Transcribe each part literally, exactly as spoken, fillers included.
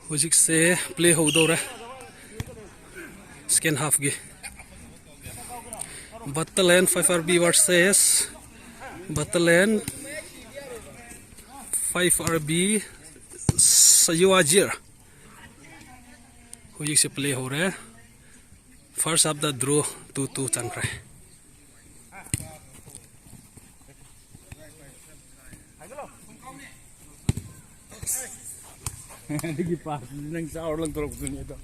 ꯍꯧꯖꯤꯛꯁꯦ ꯄ꯭ꯂꯦ ꯍꯧꯗꯧꯔꯦ꯫ ꯁꯦꯀꯦꯟ ꯍꯥꯐꯀꯤ꯫ Battalion five R B versus battalion five R B ꯁꯌꯨꯋꯥꯖꯤꯔ꯫ ꯍꯧꯖꯤꯛꯁꯦ ꯄ꯭ꯂꯦ ꯍꯧꯔꯦ꯫ ꯐꯥꯔꯁ ꯍꯥꯐꯇ ꯗ꯭ꯔꯣ ꯇꯨ ꯇꯨ ꯆꯟꯈ꯭ꯔꯦ꯫ ꯑꯗꯨꯒꯤ ꯄꯥꯁꯇꯨꯗꯤ ꯅꯪ ꯆꯥꯎꯔ ꯂꯪꯊꯣꯔꯛꯄꯗꯨꯅꯦ ꯑꯗꯣ꯫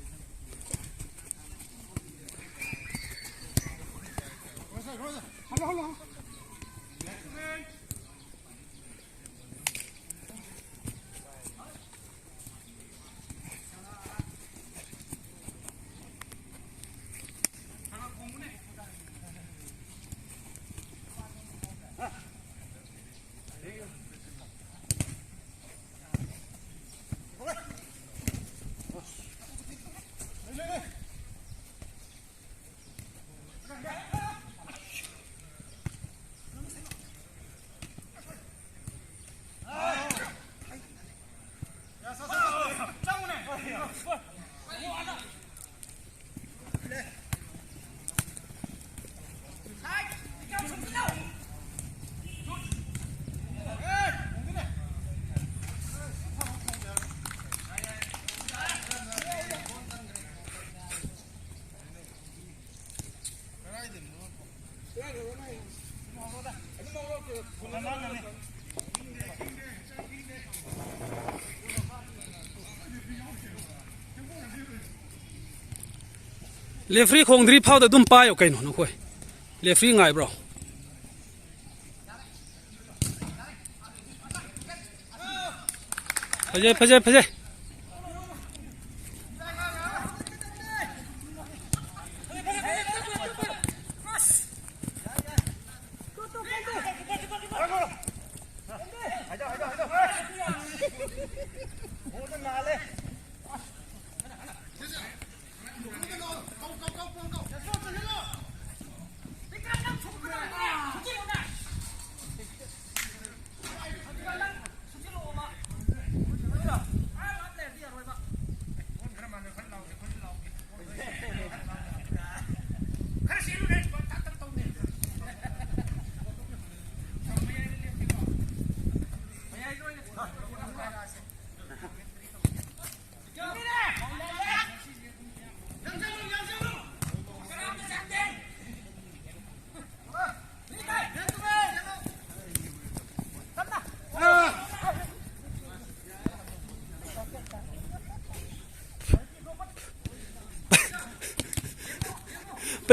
ꯂꯦꯐ꯭ꯔꯤ ꯈꯣꯡꯗ꯭ꯔꯤ ꯐꯥꯎꯗ ꯑꯗꯨꯝ ꯄꯥꯏꯌꯣ ꯀꯩꯅꯣ ꯅꯈꯣꯏ꯫ ꯂꯦꯐ꯭ꯔꯤ ꯉꯥꯏꯕ꯭ꯔꯣ? ꯐꯖꯩ, ꯐꯖꯩ, ꯐꯖꯩ꯫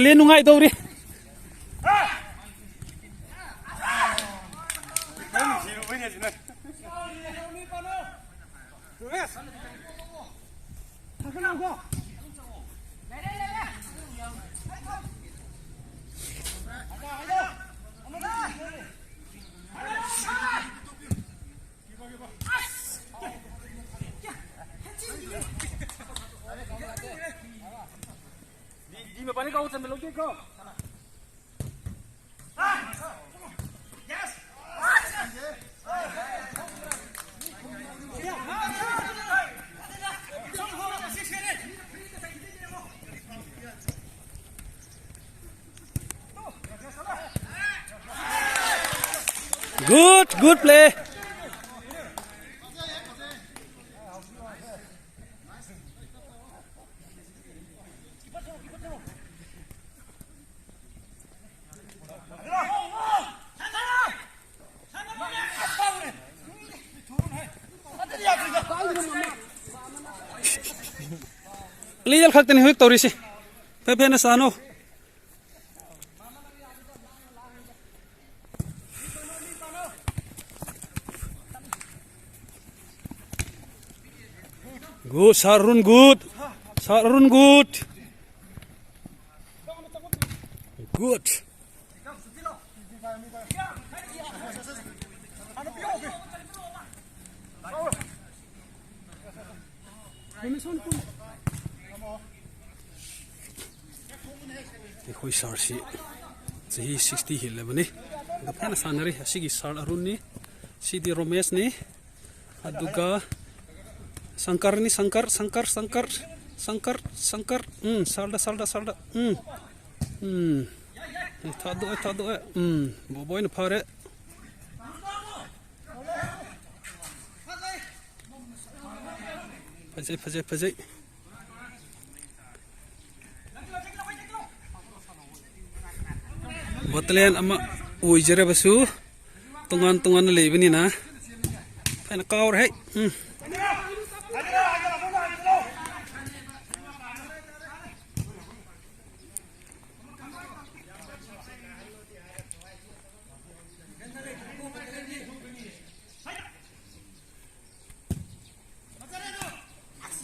ꯂꯦꯟ ꯅꯨꯡꯉꯥꯏꯗꯧꯔꯤ꯫ Good, good play. ꯂꯤꯗꯜ ꯈꯛꯇꯅꯤ ꯍꯧꯖꯤꯛ ꯇꯧꯔꯤꯁꯤ꯫ ꯐꯦ ꯐꯦꯅ ꯁꯥꯅꯣ꯫ Good, Sir Arun, good. Sir Arun, good. Good. ꯑꯩꯈꯣꯏ ꯁꯥꯔꯁꯤ ꯆꯍꯤ sixty ꯍꯦꯜꯂꯕꯅꯤ꯫ ꯑꯗꯣ ꯐꯖꯅ ꯁꯥꯟꯅꯔꯤ꯫ ꯑꯁꯤꯒꯤ ꯁꯥꯔ ꯑꯔꯨꯟꯅꯤ, ꯁꯤꯗꯤ ꯔꯣꯃꯦꯁꯅꯤ, ꯑꯗꯨꯒ ꯁꯪꯀꯔꯅꯤ, ꯁꯪꯀꯔ, ꯁꯪꯀꯔ, ꯁꯪꯀꯔ, ꯁꯪꯀꯔ, ꯁꯪꯀꯔ꯫ ꯎꯝ, ꯁꯥꯔꯗ, ꯁꯥꯔꯗ, ꯁꯥꯔꯗ꯫ ꯎꯝ, ꯎꯝ꯫ ꯑꯦ, ꯊꯥꯗꯣꯛꯑꯦ, ꯊꯥꯗꯣꯛꯑꯦ꯫ ꯎꯝ, ꯕꯣꯕꯣꯏꯅ ꯐꯔꯦ꯫ ꯐꯖꯩ, ꯐꯖꯩ, ꯐꯖꯩ꯫ ꯕꯣꯇꯂꯦꯟ ꯑꯃ ꯑꯣꯏꯖꯔꯕꯁꯨ ꯇꯣꯉꯥꯟ ꯇꯣꯉꯥꯟꯅ ꯂꯩꯕꯅꯤꯅ꯫ ꯐꯖꯅ ꯀꯥꯎꯔꯦ ꯍꯦ꯫ ꯎꯝ꯫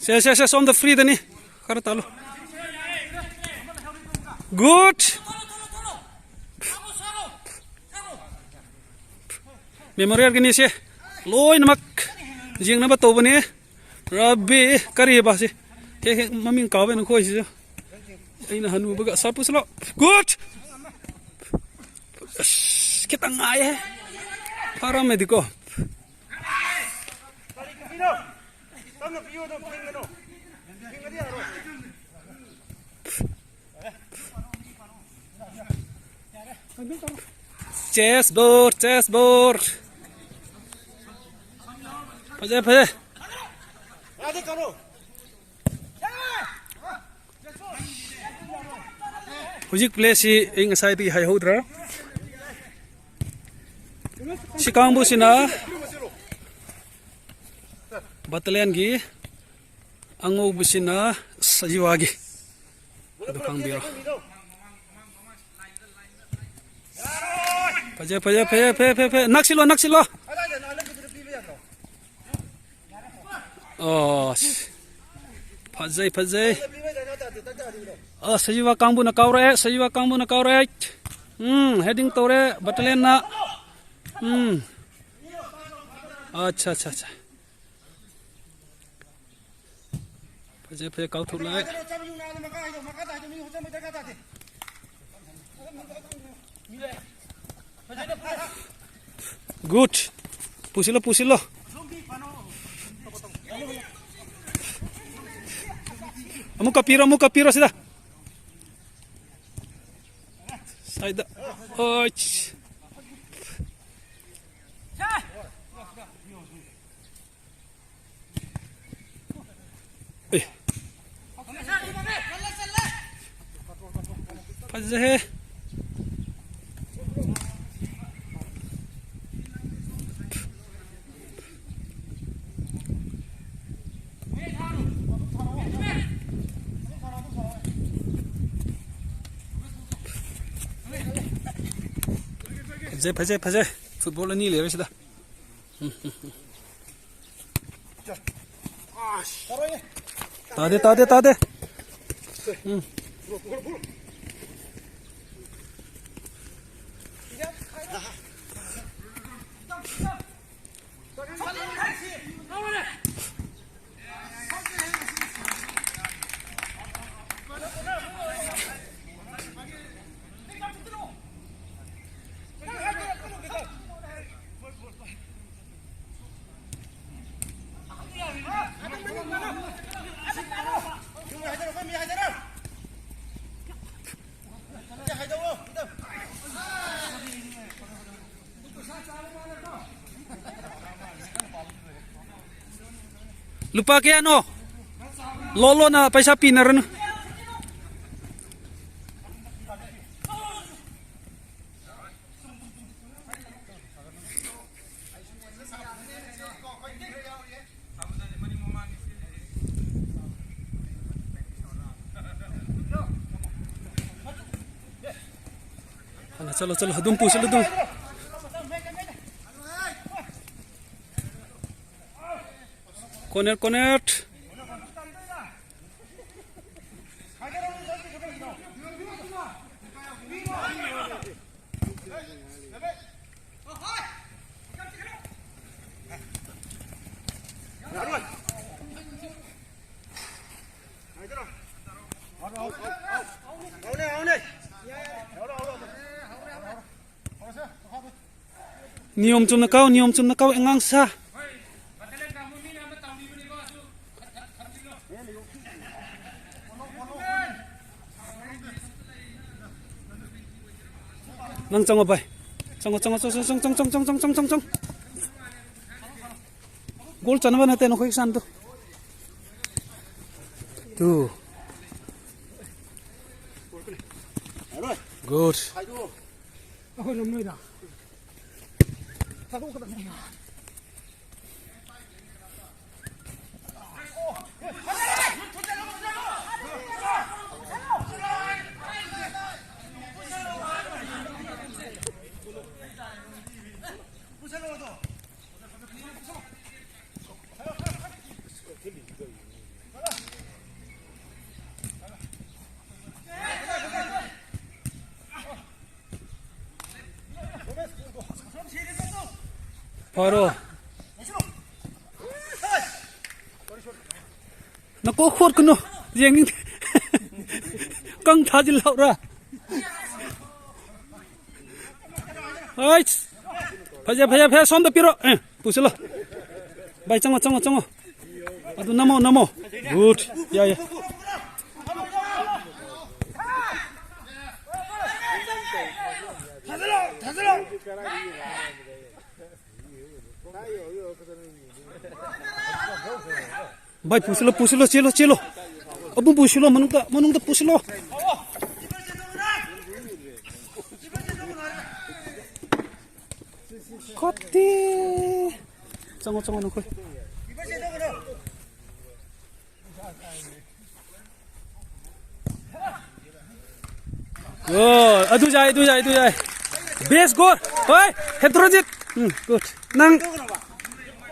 ꯁꯦ, ꯁꯦ, ꯁꯦ, ꯁꯣꯝꯗ ꯐ꯭ꯔꯤꯗꯅꯤ꯫ ꯈꯔ ꯇꯥꯜꯂꯨ꯫ ꯒꯨꯗ꯫ ꯃꯦꯃꯣꯔꯤꯌꯦꯜꯒꯤꯅꯤ ꯁꯦ꯫ ꯂꯣꯏꯅꯃꯛ ꯌꯦꯡꯅꯕ ꯇꯧꯕꯅꯦ꯫ ꯔꯕꯤ, ꯀꯔꯤꯕ ꯁꯤ? ꯍꯦꯛ ꯍꯦꯛ ꯃꯃꯤꯡ ꯀꯥꯎꯋꯦ ꯅꯈꯣꯏꯁꯤꯁꯨ꯫ ꯑꯩꯅ ꯍꯅꯨꯕꯒ ꯁꯥꯔ ꯄꯨꯁꯤꯜꯂꯣ꯫ ꯒꯨꯗ! ꯑꯁ, ꯈꯤꯇꯪ ꯉꯥꯏꯍꯦ꯫ ꯐꯥꯔꯝꯃꯗꯤꯀꯣ꯫ ꯆꯦꯁ ꯕꯣꯔ, ꯆꯦꯁ ꯕꯣꯔ꯫ ꯐꯖꯩ, ꯐꯖꯩ꯫ ꯍꯧꯖꯤꯛ ꯄ꯭ꯂꯦꯁꯤ ꯑꯩ ꯉꯁꯥꯏꯗꯒꯤ ꯍꯥꯏꯍꯧꯗ꯭ꯔꯥ? ꯁꯤ ꯀꯥꯡꯕꯨꯁꯤꯅ ꯕꯇꯥꯂꯤꯌꯟꯒꯤ, ꯑꯉꯧꯕꯁꯤꯅ ꯁꯖꯤꯋꯥꯒꯤ꯫ ꯑꯗꯨ ꯈꯪꯕꯤꯔꯣ꯫ ꯐꯖꯩ, ꯐꯖꯩ, ꯐꯖꯩ, ꯐꯖꯩ, ꯐꯖꯩ, ꯐꯖꯩ꯫ ꯅꯛꯁꯤꯜꯂꯣ, ꯅꯛꯁꯤꯜꯂꯣ꯫ ꯑꯣ, ꯐꯖꯩ, ꯐꯖꯩ꯫ ꯑ, ꯁꯖꯤꯋꯥ ꯀꯥꯡꯕꯨꯅ ꯀꯥꯎꯔꯛꯑꯦ, ꯁꯖꯤꯋꯥ ꯀꯥꯡꯕꯨꯅ ꯀꯥꯎꯔꯛꯑꯦ꯫ ꯎꯝ, ꯍꯦꯗꯤꯡ ꯇꯧꯔꯦ ꯕꯇꯥꯂꯤꯌꯟꯅ꯫ ꯎꯝ꯫ ꯑꯠꯆꯥ, ꯑꯠꯆꯥ, ꯑꯠꯆꯥ꯫ ꯐꯖꯩ, ꯐꯖꯩ, ꯀꯥꯎꯊꯣꯛꯂꯛꯑꯦ꯫ ꯒꯨꯗ꯫ ꯄꯨꯁꯤꯜꯂꯣ, ꯄꯨꯁꯤꯜꯂꯣ꯫ ꯑꯃꯨꯛ ꯀꯥꯞꯄꯤꯔꯣ, ꯑꯃꯨꯛ ꯀꯥꯞꯄꯤꯔꯣ ꯁꯤꯗ꯫ ꯁꯥꯏꯗ꯫ ꯑꯣꯏ꯫ ꯑꯦ꯫ ꯐꯖꯩꯍꯦ꯫ ꯐꯖꯩ, ꯐꯖꯩ, ꯐꯖꯩ꯫ ꯐꯨꯠꯕꯣꯜ ꯑꯅꯤ ꯂꯩꯔꯦ ꯁꯤꯗ꯫ ꯇꯥꯗꯦ, ꯇꯥꯗꯦ, ꯇꯥꯗꯦ꯫ ꯎꯝ꯫ ꯂꯨꯄꯥ ꯀꯌꯥꯅꯣ? ꯂꯣ, ꯂꯣꯟꯅ ꯄꯩꯁꯥ ꯄꯤꯅꯔꯅꯨ꯫ ꯆꯠꯂꯣ, ꯆꯠꯂꯣ, ꯑꯗꯨꯝ ꯄꯨ, ꯆꯠꯂꯣ, ꯑꯗꯨꯝ꯫ Corner, corner. ꯅꯤꯌꯣꯝ ꯆꯨꯝꯅ ꯀꯥꯎ, ꯅꯤꯌꯣꯝ ꯆꯨꯝꯅ ꯀꯥꯎ, ꯑꯉꯥꯡ ꯁꯥ꯫ ꯅꯪ ꯆꯪꯉꯣ ꯚꯥꯏ꯫ ꯆꯪꯉꯣ, ꯆꯪꯉꯣ, ꯆꯪꯉꯣ, ꯆꯪꯉꯣ꯫ ꯒꯣꯜ ꯆꯟꯅꯕ ꯅꯠꯇꯦ ꯅꯈꯣꯏꯒꯤ ꯁꯥꯟꯗꯣ꯫ ꯇꯨ꯫ ꯒꯨꯗ꯫ ꯑꯩꯈꯣꯏ ꯂꯨꯝꯂꯣꯏꯗ꯫ ꯊꯥꯗꯣꯛꯀꯗꯕꯅꯤ꯫ ꯐꯔꯣ꯫ ꯅꯀꯣꯛ ꯈꯣꯠꯀꯅꯨ꯫ ꯌꯦꯡꯅꯤꯡꯗꯦ꯫ ꯀꯪ ꯊꯥꯖꯤꯜꯍꯧꯔ꯫ ꯍꯩꯠ! ꯐꯖꯩ, ꯐꯖꯩ, ꯐꯖꯩ꯫ ꯁꯣꯝꯗ ꯄꯤꯔꯣ꯫ ꯑꯦ, ꯄꯨꯁꯤꯜꯂꯣ꯫ ꯚꯥꯏ, ꯆꯪꯉꯣ, ꯆꯪꯉꯣ, ꯆꯪꯉꯣ꯫ ꯑꯗꯨ ꯅꯝꯃꯣ, ꯅꯝꯃꯣ꯫ ꯒꯨꯗ꯫ ꯌꯥꯏ, ꯌꯥꯏ꯫ ꯚꯥꯏ, ꯄꯨꯁꯤꯜꯂꯣ, ꯄꯨꯁꯤꯜꯂꯣ, ꯆꯦꯜꯂꯣ, ꯆꯦꯜꯂꯣ꯫ ꯑꯕꯨꯡ ꯄꯨꯁꯤꯜꯂꯣ, ꯃꯅꯨꯡꯗ, ꯃꯅꯨꯡꯗ ꯄꯨꯁꯤꯜꯂꯣ꯫ ꯈꯣꯠꯇꯦ꯫ ꯆꯪꯉꯣ, ꯆꯪꯉꯣ, ꯅꯈꯣꯏ꯫ ꯑꯣ, ꯑꯗꯨ ꯌꯥꯏ, ꯑꯗꯨ ꯌꯥꯏ, ꯑꯗꯨ ꯌꯥꯏ꯫ ꯕꯦꯁ ꯒꯣꯜ꯫ ꯍꯣꯏ, ꯍꯦꯇ꯭ꯔꯣꯖꯤꯠ꯫ ꯎꯝ, ꯒꯨꯗ꯫ ꯅꯪ,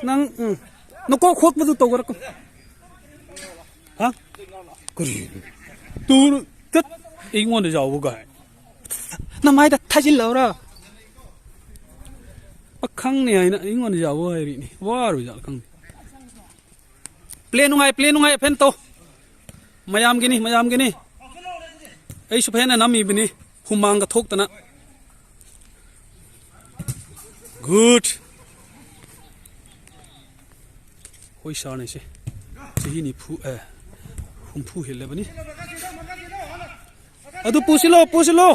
ꯅꯪ, ꯎꯝ꯫ ꯅꯀꯣꯛ ꯈꯣꯠꯄꯗꯨ ꯇꯧꯒ꯭ꯔꯥ? ꯍꯥ? ꯀꯔꯤ? ꯇꯨꯔ-, ꯇꯠ꯫ ꯑꯩꯉꯣꯟꯗ ꯌꯥꯎꯕ ꯒꯥꯏ꯫ ꯅꯃꯥꯏꯗ ꯊꯥꯖꯤꯜꯂꯧꯔ? ꯄꯥꯈꯪꯅꯤ ꯍꯥꯏꯅ ꯑꯩꯉꯣꯟꯗ ꯌꯥꯎꯕ ꯍꯥꯏꯔꯤꯅꯤ꯫ ꯋꯥꯔꯨ ꯖꯥꯠꯂ ꯈꯪꯗꯦ꯫ ꯄ꯭ꯂꯦ ꯅꯨꯡꯉꯥꯏ, ꯄ꯭ꯂꯦ ꯅꯨꯡꯉꯥꯏ, ꯐꯦꯟ ꯇꯧ꯫ ꯃꯌꯥꯝꯒꯤꯅꯤ, ꯃꯌꯥꯝꯒꯤꯅꯤ꯫ ꯑꯩꯁꯨ ꯐꯦꯟꯅ ꯅꯝꯃꯤꯕꯅꯤ, ꯍꯨꯃꯥꯡꯒ ꯊꯣꯛꯇꯅ꯫ ꯒꯨꯗ꯫ ꯑꯩꯈꯣꯏ ꯁꯥꯔꯅꯤꯁꯦ ꯆꯍꯤ ꯅꯤꯐꯨ, ꯑꯦ, ꯍꯨꯝꯐꯨ ꯍꯦꯜꯂꯕꯅꯤ꯫ ꯑꯗꯨ ꯄꯨꯁꯤꯜꯂꯣ, ꯄꯨꯁꯤꯜꯂꯣ꯫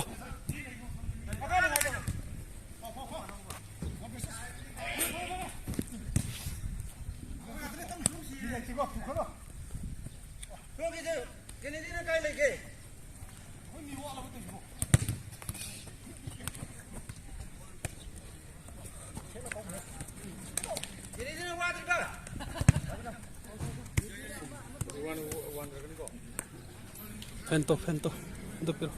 ꯀꯦꯅꯦꯗꯤꯅ ꯀꯥꯏ ꯂꯩꯒꯦ? ꯀꯦꯅꯦꯗꯤꯅ ꯋꯥꯗ꯭ꯔꯤꯕ? ꯐꯦꯟ ꯇꯣ, ꯐꯦꯟ ꯇꯣ꯫ ꯑꯗꯨ ꯄꯤꯔꯣ꯫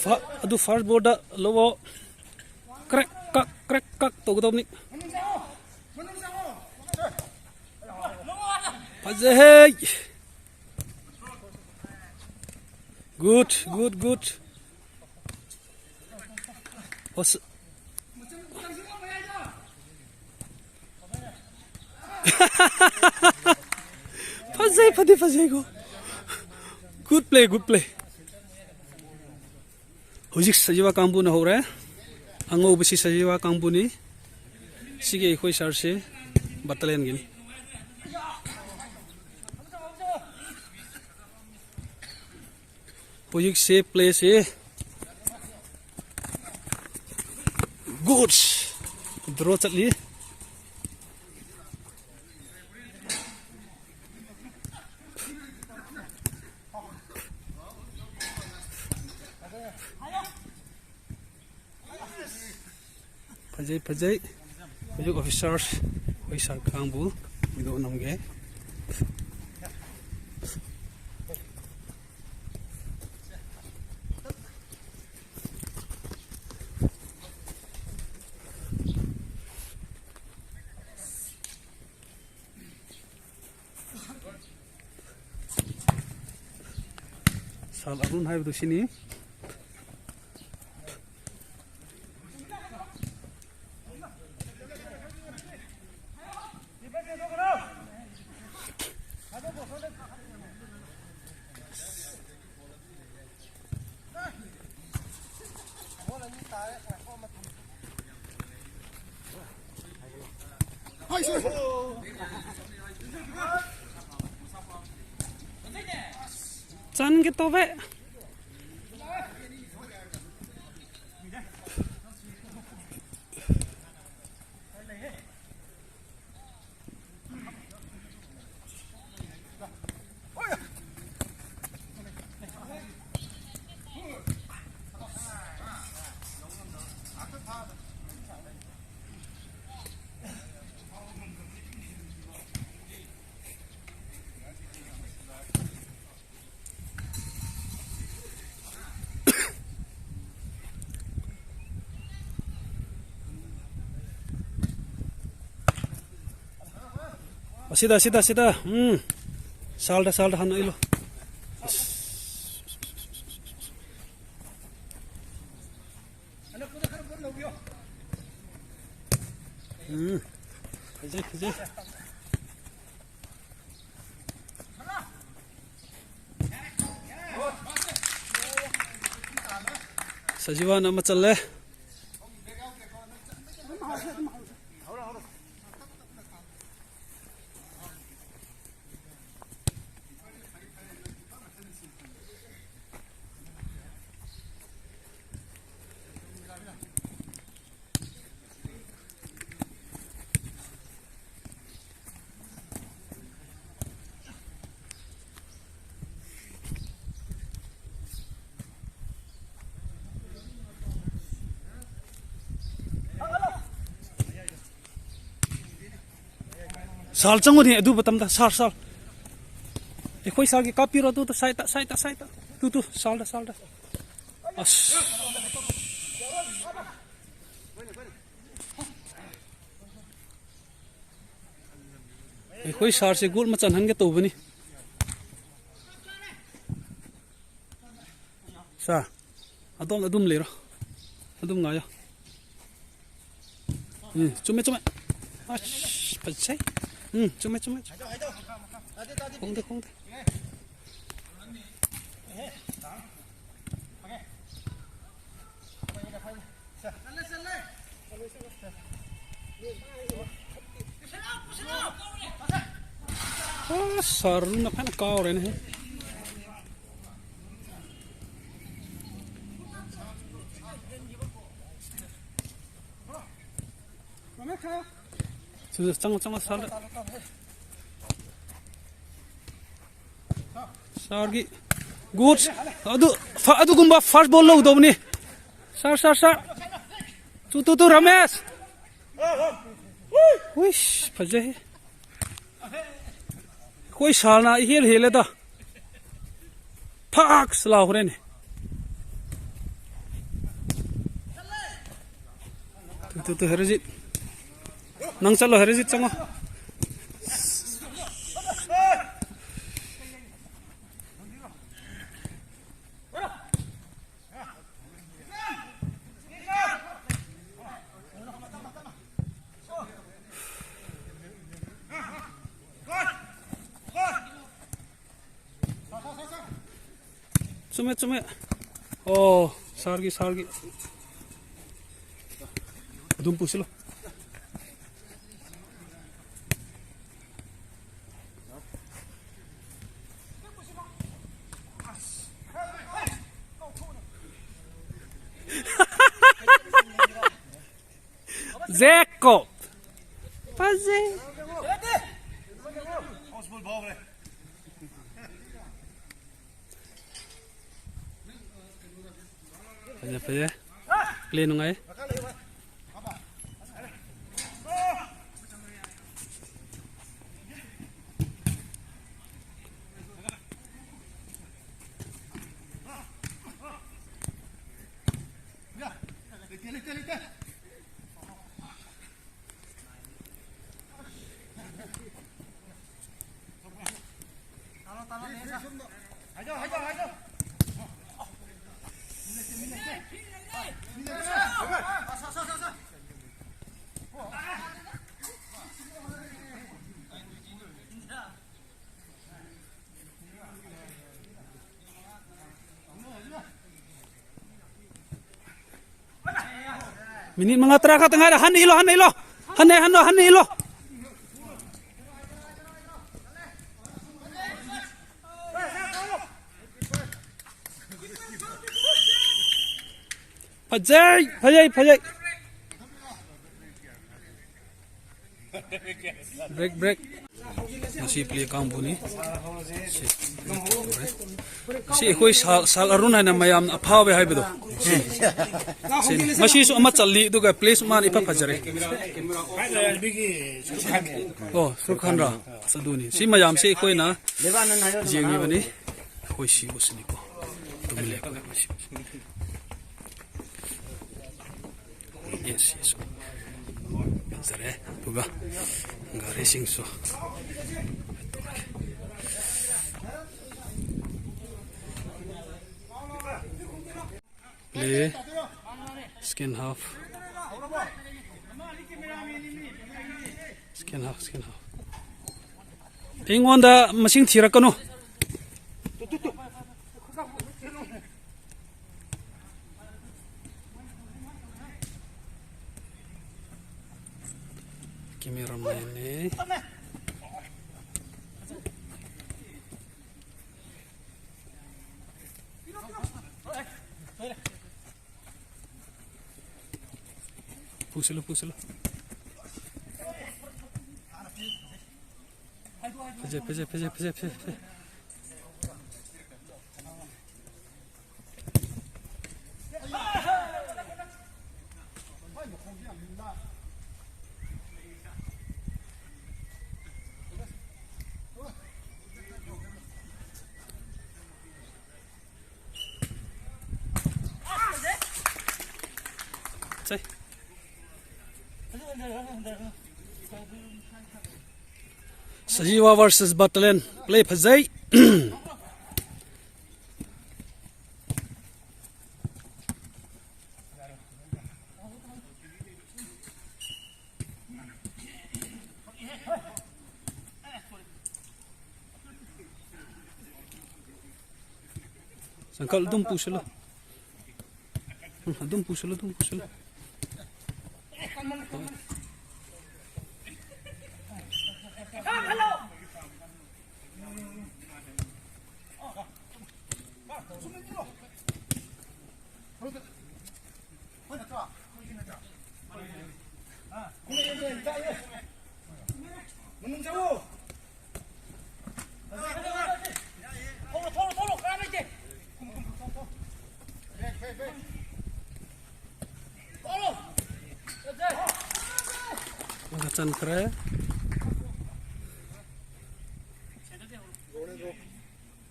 ꯐ-, ꯑꯗꯨ ꯐꯥꯔꯁ ꯕꯣꯜꯗ ꯂꯧꯑꯣ꯫ ꯀ꯭ꯔꯦꯛ ꯀꯛ, ꯀ꯭ꯔꯦꯛ ꯀꯛ ꯇꯧꯒꯗꯕꯅꯤ꯫ ꯐꯖꯩꯍꯦ꯫ Good, good, good. ꯑꯁ꯫ ꯐꯖꯩ, ꯐꯗꯤ ꯐꯖꯩꯀꯣ꯫ Good play, good play. ꯍꯧꯖꯤꯛ ꯁꯖꯤꯋꯥ ꯀꯥꯡꯕꯨꯅ ꯍꯧꯔꯦ꯫ ꯑꯉꯧꯕꯁꯤ ꯁꯖꯤꯋꯥ ꯀꯥꯡꯕꯨꯅꯤ꯫ ꯁꯤꯒꯤ ꯑꯩꯈꯣꯏ ꯁꯥꯔꯁꯤ ꯕꯇꯥꯂꯤꯌꯟꯒꯤꯅꯤ꯫ ꯍꯧꯖꯤꯛꯁꯦ ꯄ꯭ꯂꯦꯁꯦ ꯒꯨꯗ ꯗ꯭ꯔꯣ ꯆꯠꯂꯤ꯫ ꯐꯖꯩ, ꯐꯖꯩ꯫ ꯍꯧꯖꯤꯛ ꯑꯣꯐꯤꯁꯥꯔꯁ, ꯑꯣꯐꯤꯁꯥꯔ ꯀꯥꯡꯕꯨ ꯚꯤꯗꯤꯑꯣ ꯅꯝꯒꯦ꯫ ꯁꯥꯜ ꯑꯔꯨꯟ ꯍꯥꯏꯕꯗꯨ ꯁꯤꯅꯤ꯫ ꯆꯟꯒꯦ ꯇꯧꯋꯦ꯫ ꯑꯁꯤꯗ, ꯑꯁꯤꯗ, ꯑꯁꯤꯗ꯫ ꯎꯝ꯫ ꯁꯥꯜꯗ, ꯁꯥꯜꯗ ꯍꯥꯟꯅ ꯏꯜꯂꯣ꯫ ꯑꯁ꯫ ꯎꯝ꯫ ꯐꯖꯩ, ꯐꯖꯩ꯫ ꯁꯖꯤꯋꯥꯅ ꯑꯃ ꯆꯜꯂꯦ꯫ ꯁꯥꯔ ꯆꯪꯉꯨꯅꯦ ꯑꯗꯨ ꯃꯇꯝꯗ, ꯁꯥꯔ, ꯁꯥꯔ꯫ ꯑꯩꯈꯣꯏ ꯁꯥꯔꯒꯤ ꯀꯥꯞꯄꯤꯔꯣ, ꯑꯗꯨꯗ, ꯁꯥꯏꯠꯇ, ꯁꯥꯏꯠꯇ, ꯁꯥꯏꯠꯇ꯫ ꯇꯨ, ꯇꯨ, ꯁꯥꯔꯗ, ꯁꯥꯔꯗ꯫ ꯑꯁ꯫ ꯑꯩꯈꯣꯏ ꯁꯥꯔꯁꯦ ꯒꯣꯜ ꯑꯃ ꯆꯟꯍꯟꯒꯦ ꯇꯧꯕꯅꯤ꯫ ꯁꯥꯔ, ꯑꯗꯣꯝ ꯑꯗꯨꯝ ꯂꯩꯔꯣ꯫ ꯑꯗꯨꯝ ꯉꯥꯏꯌꯣ꯫ ꯎꯝ, ꯆꯨꯝꯃꯦ, ꯆꯨꯝꯃꯦ꯫ ꯑꯁ, ꯐꯖꯩ꯫ ꯎꯝ, ꯆꯨꯝꯃꯦ, ꯆꯨꯝꯃꯦ꯫ ꯈꯣꯡꯗꯦ, ꯈꯣꯡꯗꯦ꯫ ꯑꯁ, ꯁꯥꯔꯅ ꯐꯖꯅ ꯀꯥꯎꯔꯦꯅꯦ꯫ ꯆꯪꯉꯣ, ꯆꯪꯉꯣ, ꯁꯥꯔꯗ꯫ ꯁꯥꯔꯒꯤ ꯒꯨꯗ꯫ ꯑꯗꯨ, ꯐ-, ꯑꯗꯨꯒꯨꯝꯕ ꯐꯥꯔꯁ ꯕꯣꯜ ꯂꯧꯗꯧꯕꯅꯤ꯫ Sir, sir, sir. Two, two, two, Ramesh. ꯍꯨꯏꯁ, ꯐꯖꯩ꯫ ꯑꯩꯈꯣꯏ ꯁꯥꯔꯅ ꯏꯍꯦꯜ ꯍꯦꯜꯂꯦꯗ꯫ ꯐꯥꯛꯁ ꯂꯥꯎꯈ꯭ꯔꯦꯅꯦ꯫ Two, two, two, Herojit. ꯅꯪ ꯆꯠꯂꯣ, ꯍꯦꯔꯣꯖꯤꯠ, ꯆꯪꯉꯣ꯫ ꯆꯨꯝꯃꯦ, ꯆꯨꯝꯃꯦ꯫ ꯑꯣ, ꯁꯥꯔꯒꯤ, ꯁꯥꯔꯒꯤ꯫ ꯑꯗꯨꯝ ꯄꯨꯁꯤꯜꯂꯣ꯫ ꯖꯦꯀꯣꯕ꯫ ꯐꯖꯩ꯫ ꯐꯖꯩ, ꯐꯖꯩ꯫ ꯄ꯭ꯂꯦ ꯅꯨꯡꯉꯥꯏ꯫ ꯃꯤꯅꯤꯠ ꯃꯉꯥ, ꯇꯔꯥ ꯈꯛꯇ ꯉꯥꯏꯔꯦ꯫ ꯍꯟꯅ ꯏꯜꯂꯣ, ꯍꯟꯅ ꯏꯜꯂꯣ꯫ ꯍꯟꯅ, ꯍꯟꯅ, ꯍꯟꯅ ꯏꯜꯂꯣ꯫ ꯐꯖꯩ, ꯐꯖꯩ, ꯐꯖꯩ꯫ Break, break. ꯉꯁꯤ ꯄ꯭ꯂꯦ ꯀꯥꯡꯕꯨꯅꯤ꯫ ꯁꯤ, ꯁꯤ ꯑꯩꯈꯣꯏ ꯁꯥꯜ, ꯁꯥꯜ ꯑꯔꯨꯟ ꯍꯥꯏꯅ ꯃꯌꯥꯝꯅ ꯑꯐꯥꯎꯕ ꯍꯥꯏꯕꯗꯣ꯫ ꯁꯤ, ꯁꯤꯅꯤ꯫ ꯉꯁꯤꯁꯨ ꯑꯃ ꯆꯜꯂꯤ, ꯑꯗꯨꯒ ꯄ꯭ꯂꯦꯁꯨ ꯃꯥꯅ ꯏꯐ ꯐꯖꯔꯦ꯫ ꯑꯣ, ꯁꯨꯔꯈꯥꯟꯔꯥ? ꯑꯁ, ꯑꯗꯨꯅꯤ꯫ ꯁꯤ ꯃꯌꯥꯝꯁꯦ ꯑꯩꯈꯣꯏꯅ ꯌꯦꯡꯉꯤꯕꯅꯤ꯫ ꯑꯩꯈꯣꯏ ꯁꯤꯕꯨꯁꯤꯅꯤꯀꯣ꯫ ꯑꯗꯨꯝ ꯂꯦꯞꯄꯒ ꯑꯩꯈꯣꯏ ꯁꯤꯕꯨꯁꯤ꯫ Yes, yes. ꯐꯖꯔꯦ꯫ ꯑꯗꯨꯒ ꯒꯥꯔꯤꯁꯤꯡꯁꯨ꯫ Play. Second half. Second half, second half. ꯑꯩꯉꯣꯟꯗ ꯃꯁꯤꯡ ꯊꯤꯔꯛꯀꯅꯨ꯫ Cameraman-ꯅꯦ꯫ ꯄꯨꯁꯤꯜꯂꯨ, ꯄꯨꯁꯤꯜꯂꯨ꯫ ꯐꯖꯩ, ꯐꯖꯩ, ꯐꯖꯩ, ꯐꯖꯩ, ꯐꯖꯩ, ꯐꯖꯩ꯫ ꯁꯦ꯫ ꯁꯖꯤꯋꯥ versus ꯕꯇꯂꯦꯟ꯫ Play ꯐꯖꯩ꯫ ꯁꯪꯀꯜ ꯑꯗꯨꯝ ꯄꯨꯁꯤꯜꯂꯨ꯫ ꯎꯝ, ꯑꯗꯨꯝ ꯄꯨꯁꯤꯜꯂꯨ, ꯑꯗꯨꯝ ꯄꯨꯁꯤꯜꯂꯨ꯫ ꯑꯃ ꯆꯟꯈ꯭ꯔꯦ꯫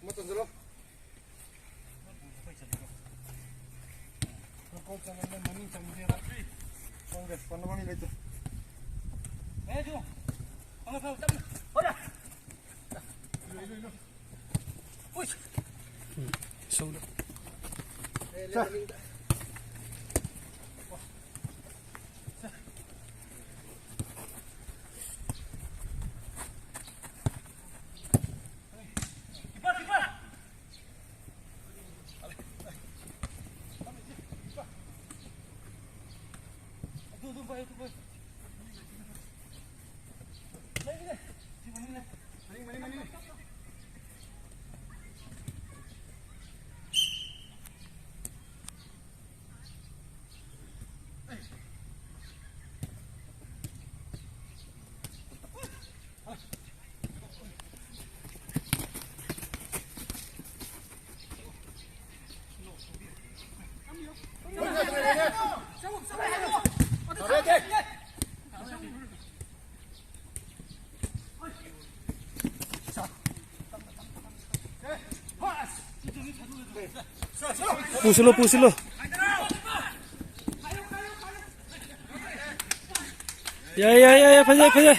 ꯑꯃ ꯆꯟꯁꯤꯜꯂꯣ꯫ ꯃꯅꯤꯡ ꯆꯪꯗꯦꯕ꯫ ꯈꯪꯗꯦ, ꯄꯟꯅꯕ ꯃꯤ ꯂꯩꯇꯦ꯫ ꯎꯝ, ꯁꯣꯝꯗ꯫ ꯄꯨꯁꯤꯜꯂꯣ, ꯄꯨꯁꯤꯜꯂꯣ꯫ ꯌꯥꯏ, ꯌꯥꯏ, ꯌꯥꯏ, ꯌꯥꯏ, ꯐꯖꯩ, ꯐꯖꯩ꯫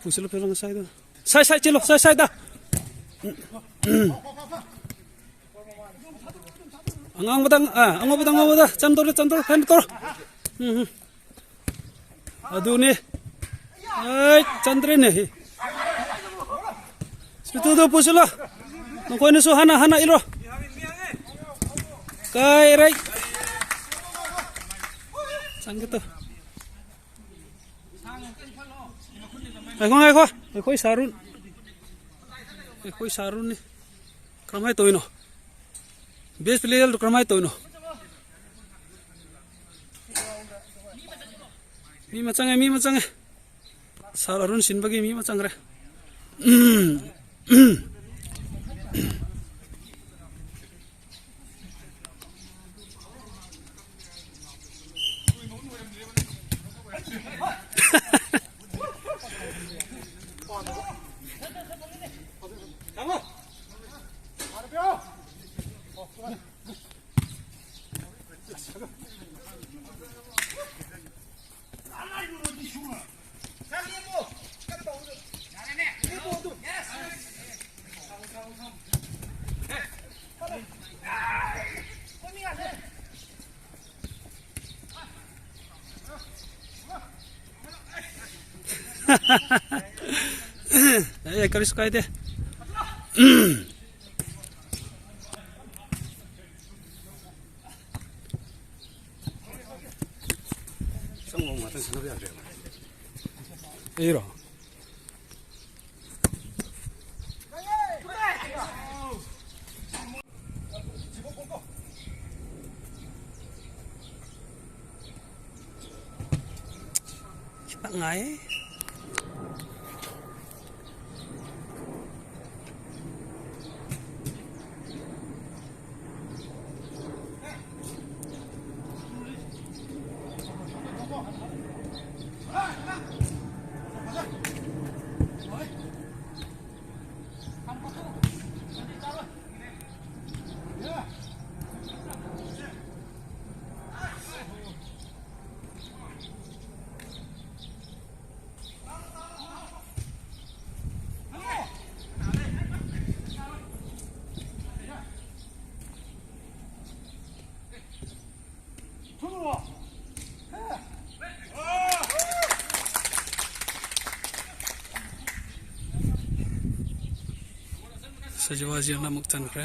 ꯄꯨꯁꯤꯜꯂꯨ, ꯄꯨꯁꯤꯜꯂꯨ, ꯉꯁꯥꯏꯗꯣ꯫ ꯁꯥꯏ, ꯁꯥꯏ, ꯆꯦꯜꯂꯣ, ꯁꯥꯏ, ꯁꯥꯏꯗ꯫ ꯑꯉꯥꯡꯕꯗ, ꯑ, ꯑꯉꯧꯕꯗ, ꯑꯉꯧꯕꯗ꯫ ꯆꯟꯗꯧꯔꯦ, ꯆꯟꯗꯧꯔꯦ, ꯐꯦꯟ ꯇꯧꯔꯣ꯫ ꯎꯝ, ꯎꯝ꯫ ꯑꯗꯨꯅꯤ꯫ ꯑꯩ, ꯆꯟꯗ꯭ꯔꯦꯅꯦ꯫ ꯁꯤꯇꯨꯗꯣ ꯄꯨꯁꯤꯜꯂꯣ꯫ ꯅꯈꯣꯏꯅꯁꯨ ꯍꯥꯟꯅ, ꯍꯥꯟꯅ ꯏꯜꯂꯣ꯫ ꯀꯥꯏꯔꯩ꯫ ꯆꯪꯒꯦ ꯇꯧ꯫ ꯉꯥꯏꯈꯣ, ꯉꯥꯏꯈꯣ꯫ ꯑꯩꯈꯣꯏ ꯁꯥꯔꯨꯟ꯫ ꯑꯩꯈꯣꯏ ꯁꯥꯔꯨꯟꯅꯤ꯫ ꯀꯔꯝꯍꯥꯏꯅ ꯇꯧꯔꯤꯅꯣ? ꯕꯦꯁ ꯄ꯭ꯂꯦꯌꯔꯗꯨ ꯀꯔꯝꯍꯥꯏꯅ ꯇꯧꯔꯤꯅꯣ? ꯃꯤ ꯑꯃ ꯆꯪꯉꯦ, ꯃꯤ ꯑꯃ ꯆꯪꯉꯦ꯫ ꯁꯥꯔ ꯑꯔꯨꯟ ꯁꯤꯟꯕꯒꯤ ꯃꯤ ꯑꯃ ꯆꯪꯈ꯭ꯔꯦ꯫ ꯑꯦ, ꯀꯔꯤꯁꯨ ꯀꯥꯏꯗꯦ꯫ ꯆꯪꯉꯣ, ꯉꯥꯛꯇꯪ ꯁꯥꯟꯅꯕ ꯌꯥꯗ꯭ꯔꯦꯕ꯫ ꯑꯩꯔꯣ? ꯈꯤꯇꯪ ꯉꯥꯏ꯫ ꯁꯖꯤꯋꯥꯖꯤꯅ ꯑꯃꯨꯛ ꯆꯟꯈ꯭ꯔꯦ꯫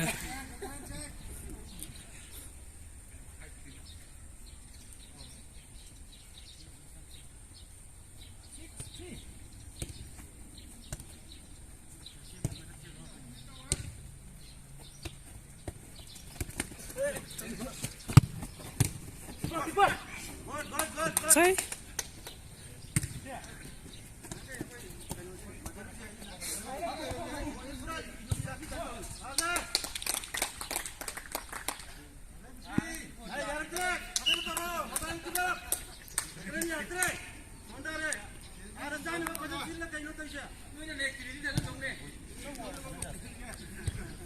ꯁꯩ꯫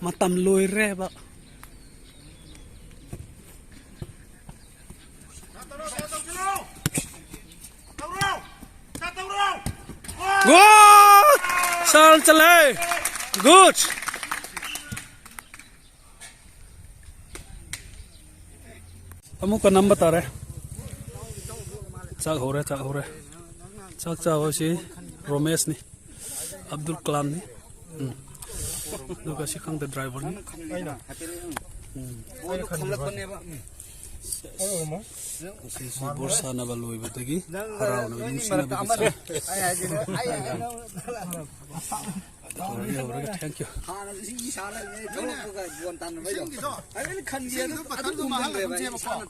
ꯃꯇꯝ ꯂꯣꯏꯔꯦꯕ꯫ ꯒꯣꯜ! ꯁꯥꯜ ꯆꯠꯂꯦ꯫ ꯒꯨꯗ! ꯑꯃꯨꯛꯀ ꯅꯝꯕ ꯇꯥꯔꯦ꯫ ꯆꯥꯛ ꯍꯧꯔꯦ, ꯆꯥꯛ ꯍꯧꯔꯦ꯫ ꯆꯥꯛ ꯆꯥꯕꯁꯤ ꯔꯣꯃꯦꯁꯅꯤ, ꯑꯕꯗꯨꯜ ꯀꯂꯥꯝꯅꯤ꯫ ꯎꯝ꯫ ꯑꯗꯨꯒ ꯁꯤ ꯈꯪꯗꯦ, ꯗ꯭ꯔꯥꯏꯚꯔꯅꯤ꯫ ꯎꯝ꯫ ꯉꯁꯤꯁꯨ ꯕꯣꯜ ꯁꯥꯟꯅꯕ ꯂꯣꯏꯕꯗꯒꯤ ꯍꯔꯥꯎꯅꯕ, ꯅꯨꯡꯁꯤꯅꯕꯒꯤ ꯆꯥꯛ꯫ ꯍꯧꯔꯒꯦ, ꯍꯧꯔꯒꯦ, thank you꯫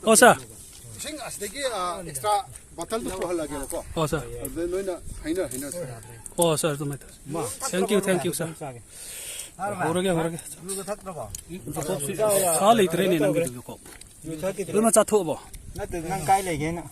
ꯑꯣ, ꯁꯥꯔ꯫ ꯏꯁꯤꯡ ꯑꯁꯤꯗꯒꯤ, ꯑ, ꯑꯦꯛꯁꯇ꯭ꯔꯥ ꯕꯣꯇꯜꯗꯨ ꯄꯨꯍꯜꯂꯒꯦꯕꯀꯣ꯫ ꯑꯣ, ꯁꯥꯔ꯫ ꯑꯗꯨꯗ ꯅꯣꯏꯅ ꯍꯥꯏꯅ ꯍꯥꯏꯅꯁꯦ꯫ ꯑꯣ, ꯁꯥꯔ, ꯑꯗꯨꯃꯥꯏꯅ ꯇꯧꯁꯤ꯫ Thank you, thank you, ꯁꯥꯔ꯫ ꯍꯧꯔꯒꯦ, ꯍꯧꯔꯒꯦ꯫ ꯁꯥ ꯂꯩꯇ꯭ꯔꯦꯅꯦ ꯅꯪꯒꯤꯗꯨꯁꯨ ꯀꯣ꯫ ꯂꯣꯏꯅ ꯆꯥꯊꯣꯛꯑꯕꯣ? ꯅꯠꯇꯦ, ꯅꯪ ꯀꯥꯏ ꯂꯩꯒꯦꯅ꯫